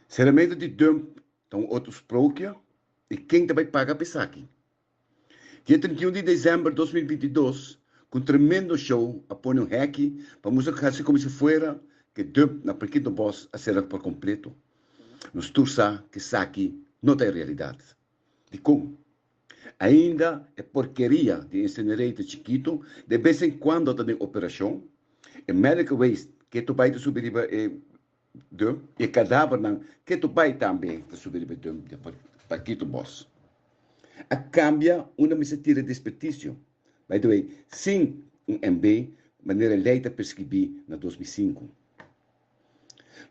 Seramentu di dump ta un otro sprookje i ken ta bai paga pa esaki? Dia 31 di desèmber 2022, ku un tremendo show a pone un hèki pa mustra ku hasi komo si fuera ku e dump na Parkitobos a sera por kompleto. Nos tur sa ku esaki no ta e realidat. Dikon? Ainda e porkeria di incinerator chikitu de bes en kuando ta den operashon, e medical waste ketu bai ta subi riba e dump i e kadavernan ketu bai tambe ta subi riba e dump di Parkitobos. A kambia unda mester tira desperdicio, by the way sin un MB manera ley ta prescribi na 2005.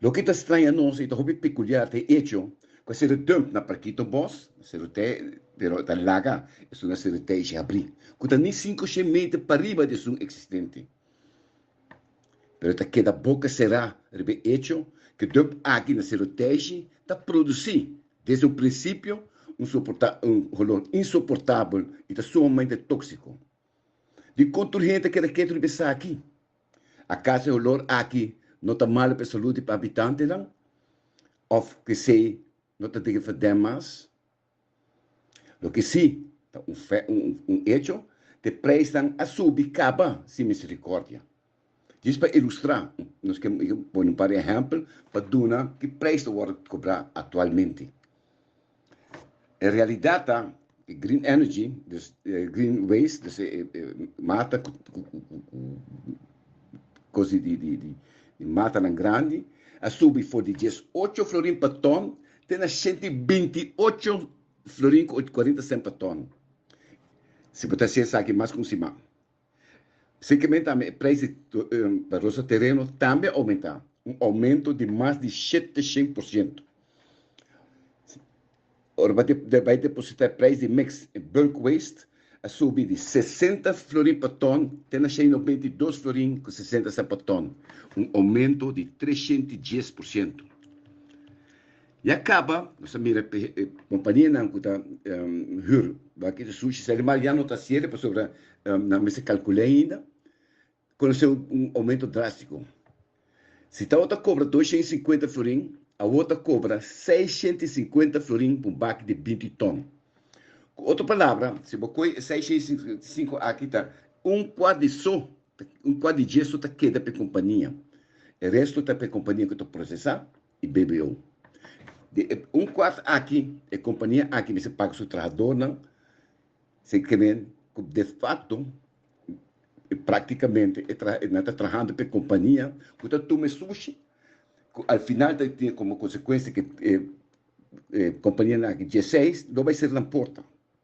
Loke ta straña nos i ta hopi pekuliar ta e echo ku a ser dump na Parkito Bos, Seru Te, pero ta laga esun na Seru Teishi habrí, ku ta ni 500 meter pariba di esun eksistente. Pero ta keda boka será riba e echo ku e dump aki na Seru Teishi ta produsí desde un prinsipio un soporta un holor insoportabel i ta sumamente tóksiko. Dikon tur hende ta keda ketu riba esaki? Acaso e holor aki no ta malo pa e salud di pa habitantenan? Of esey no ta debe verdem mas? Loke si ta un fe un un hecho, te prijsnan a subi caba sin misericordia. Djis pa ilustra, nos ke pone un par di ehempel pa duna ki prijs ta worde cobra actualmente. E realidad ta e green energy, dus e green waste, dus e mata ku kos di di matanan grandi a subi for di 18 florin pa ton te na 128 florin ku 40 sènt pa ton. Si bo ta hasi esaki mas ku un siman. Simplemente tambe e prijs di pa rosa tereno tambe a oumentá, un oumento di mas di 700%. Ora bo bai depositá e prijs di mix e bulk waste a subi di 60 florin pa ton te na 192 florin ku 60 sènt pa ton, un oumento di 310%. Ya kaba nos a mira e kompanianan ku ta hür baki di sushi sa animal ya no ta hasié pasobra nan mester kalkul'é ainda, konosé un oumento drástiko. Si tabata kobra 250 florin, awor ta kobra 650 florin pa un baki di 20 ton. Ku otro palabra, si bo kohe e 655 aki ta un kuart di so, un kuart di dje so ta keda pa e kompania. E resto ta pa e kompania ku ta prosesá i BBO. Di e un kuart aki, e kompania aki mester paga su trahadornan, Sekemen ku de facto praktikamente e traha nan ta trahando pa e kompania ku ta tuma e sushi ku al final ta tin komo konsekuensia ku e kompanianan aki dieseis lo bai sera nan porta.